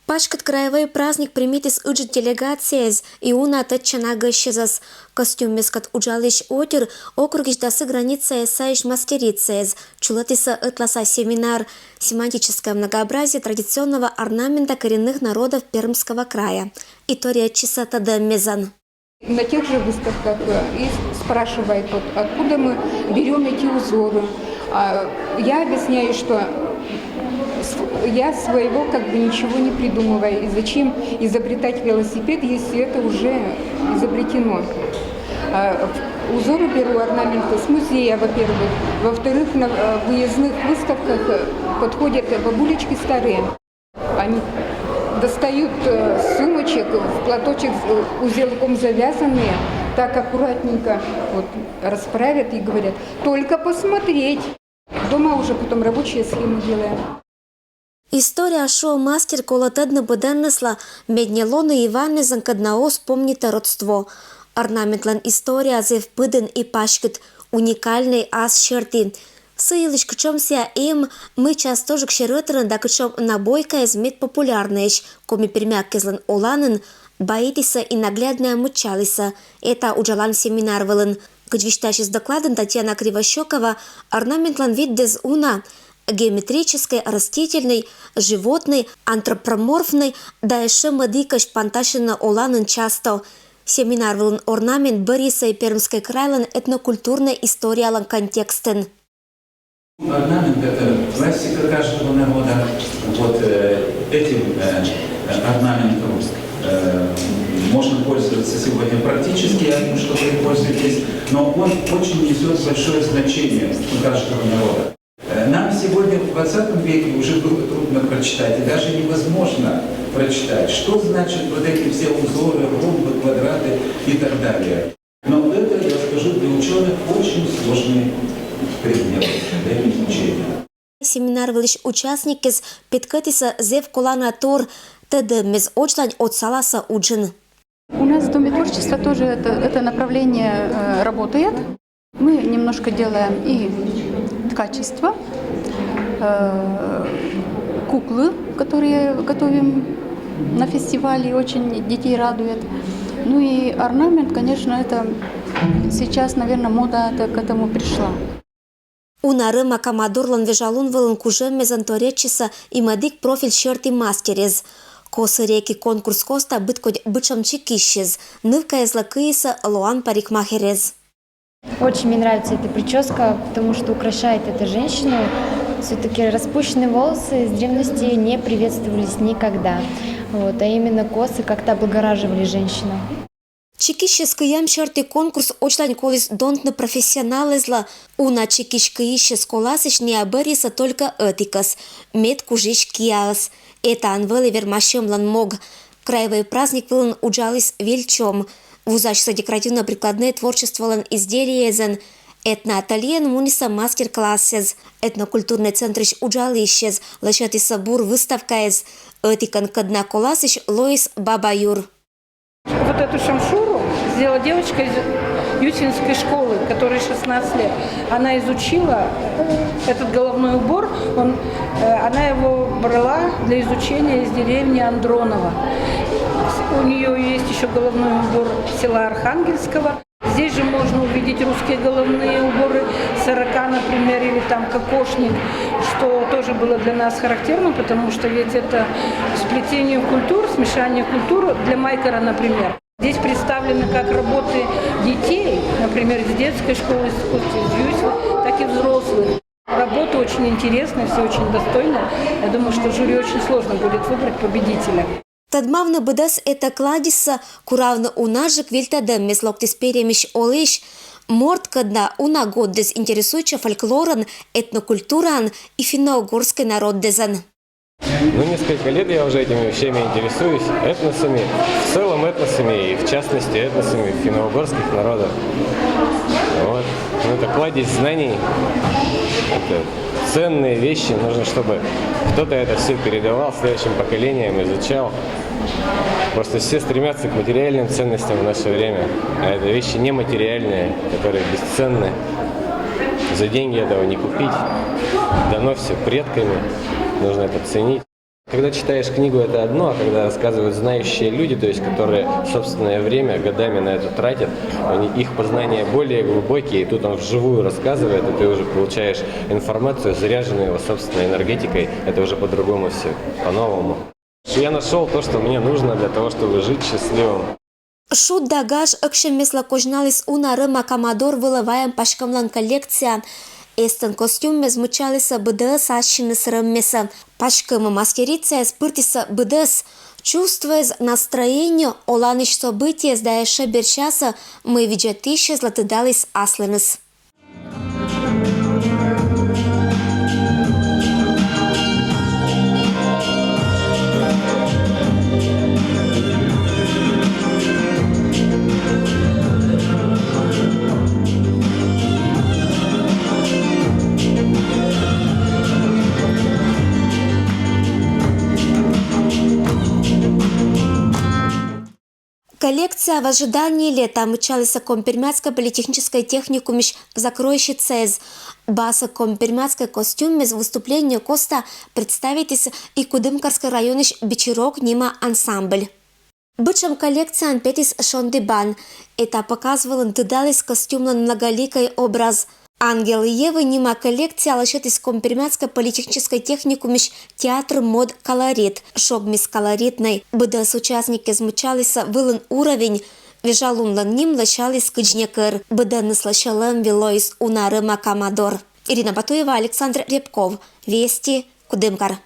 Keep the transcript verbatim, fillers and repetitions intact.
Паськыт краевой праздник примитіс ыджыт делегацияэз и уна тӧдчана гӧсьтъясӧс. Костюммескӧд уджалысь отир округысь дасі границаяс сайысь мастерицаяс. Чулӧдісны ӧтлаын семинар «Семантическое многообразие традиционного орнамента коренных народов Пермского края». И торйӧдчисны тӧдӧммезӧн. На тех же выставках э, и спрашивает, вот, откуда мы берем эти узоры. А я объясняю, что св- я своего как бы ничего не придумываю. И зачем изобретать велосипед, если это уже изобретено? А, узоры беру, орнаменты с музея, во-первых. Во-вторых, на э, выездных выставках э, подходят бабулечки старые. Они достают э, сумочек, в платочек э, узелком завязанные, так аккуратненько вот расправят и говорят: «Только посмотреть». Дома уже потом рабочие схемы делаем. История шуӧ мастер колӧ тӧдны быдӧннысла, мед не лоны и ваннӧйӧн, кӧд на оз помнитӧй родство. Орнаментлӧн история зэв пыдын и паськыт, уникальнӧй ас серти. Сы йылысь, кутшӧм сійӧ эм, мый час тожӧгсьӧ рӧтырын да кутшӧм набойкаяс мед популярнӧйӧсь коми-пермяккезлӧн оланын, баитісны и нагляднӧя мыччалісны эта уджалан семинар вылын. Кыдз висьтасис докладын Татьяна Кривощёкова, орнаментлӧн виддяыс уна: геометрическӧй, растительнӧй, животнӧй, антропоморфнӧй да ещӧ мӧдікӧсь пантасьӧны оланын часто. Семинар вылын орнамент бӧрйисны Пермскӧй крайлӧн этнокультурнӧй историялӧн контекстын. Орнамент — это классика каждого народа. Вот э, этим э, орнаментом э, можно пользоваться сегодня практически, я думаю, что вы им пользуетесь, но он очень несет большое значение у каждого народа. Э, Нам сегодня в двадцатом веке уже было трудно прочитать, и даже невозможно прочитать, что значит вот эти все узоры, ромбы, квадраты и так далее. Но это, я скажу, для ученых очень сложный предмет для изучения. Семинар вылысь участникъяс петкӧдчисны зэв колана тор тӧдӧммес очлань отсаласа уджын. У нас в Доме творчества тоже это, это направление э, работает. Мы немножко делаем и ткачество, э, куклы, которые готовим на фестивале, очень детей радует. Ну и орнамент, конечно, это сейчас, наверное, мода это, к этому пришла. Уна рӧма-кама дорлӧн вежа лун вылын кужӧммезӧн торйӧдчисны и мӧдік профиль серти мастеръяс. «Косы реки» конкурс коста быдкодь бытшӧм чикисьыс нывкаяслы кыйисны лоан парикмахерӧс. Очень мне нравится эта прическа, потому что украшает это женщину. Все-таки распущенные волосы с древности не приветствовались никогда. Вот, а именно косы как-то облагораживали женщину. Чикисьыс кыйӧм серти конкурс очлань коліс донтны профессионалъяслы. Уна чикись кыйисьыс коласьыс нӧ бӧрйисны только ӧтикӧс, мед кужис киаыс. Этаӧн вӧлі вермасьӧмлӧн мог. Краевой праздник вылын уджаліс вильчом. Вузасьны декоративно-прикладнӧй творчестволӧн изделиеясӧн. Этноательеын мунісны мастер-классъяс. Этнокультурнӧй центрысь уджалысьяс лӧсьӧдісны бур выставкаяс. Ӧтикӧн, кӧдна коласьыс лоис Баба юр. Вот эту шамшуру сделала девочка из Ютинской школы, которой шестнадцать лет. Она изучила этот головной убор, он, э, она его брала для изучения из деревни Андроново. У нее есть еще головной убор села Архангельского. Здесь же можно увидеть русские головные уборы сорока, например, или там кокошник, что тоже было для нас характерно, потому что ведь это сплетение культур, смешание культур для Майкера, например. Здесь представлены как работы детей, например, из детской школы искусств, из Юйсова, так и взрослых. Работы очень интересные, все очень достойно. Я думаю, что жюри очень сложно будет выбрать победителя. Тӧдмавны быдӧс этакладьяссӧ куравны унаджык вильтӧдӧммес локтіс перйӧмысь олысь морт, кӧдна уна гортсӧ интересуйтчӧ фольклорӧн, этнокультураӧн и финно-угорскӧй народъясӧн. Ну, несколько лет я уже этими вещами интересуюсь, этносами, в целом этносами и в частности этносами финно-угорских народов. Вот. Ну, это кладезь знаний, это ценные вещи, нужно, чтобы кто-то это все передавал следующим поколениям, изучал. Просто все стремятся к материальным ценностям в наше время, а это вещи нематериальные, которые бесценны. За деньги этого не купить. Дано все предками, нужно это ценить. Когда читаешь книгу, это одно, а когда рассказывают знающие люди, то есть которые собственное время годами на это тратят, они, их познания более глубокие, и тут он вживую рассказывает, и ты уже получаешь информацию, заряженную его собственной энергетикой, это уже по-другому все, по-новому. Я нашел то, что мне нужно для того, чтобы жить счастливым. Шудда гаж ӧксеммесла козьналіс уна рӧма Камадор вылӧ вайӧм паськӧмлӧн коллекция. Эстӧн костюммес мыччалісӧ быдӧс ассьыныс рӧммесӧ. Паськӧмӧ мастерицаыс пыртісӧ быдӧс: чувствоэз, настроение, оланысь событиеез да ещӧ берсьясӧ, мый видзӧдысьӧзлы тыдаліс аслыныс. Коллекция «В ожидании лета» мыччалісӧ Коми-Пермяцкӧй политехническӧй техникумысь закройщицаэз. Босса коми-пермяцкӧй костюммес выступление коста представитіс и Кудымкарскӧй районысь «Бичи-рок» нима ансамбль. Быдшӧм коллекцияын петіс шонді бан. Этапоказ вылын тыдаліс костюмлӧн многоликӧй образ. «Ангелы Евы» нима коллекция лӧсьӧдіс Коми-Пермяцкӧй политехническӧй техникумысь театр мод «Колорит». Шогмис колоритнӧй. Быдӧс участникъяс мыччалісӧ вылын уровень. Вежалунлӧн ним лӧсяліс кыдз некор. Быдӧныслы сьӧлӧмвил лоис уна рӧма Камадор. Ирина Батуева, Александр Рябков. Вести, Кудымкар.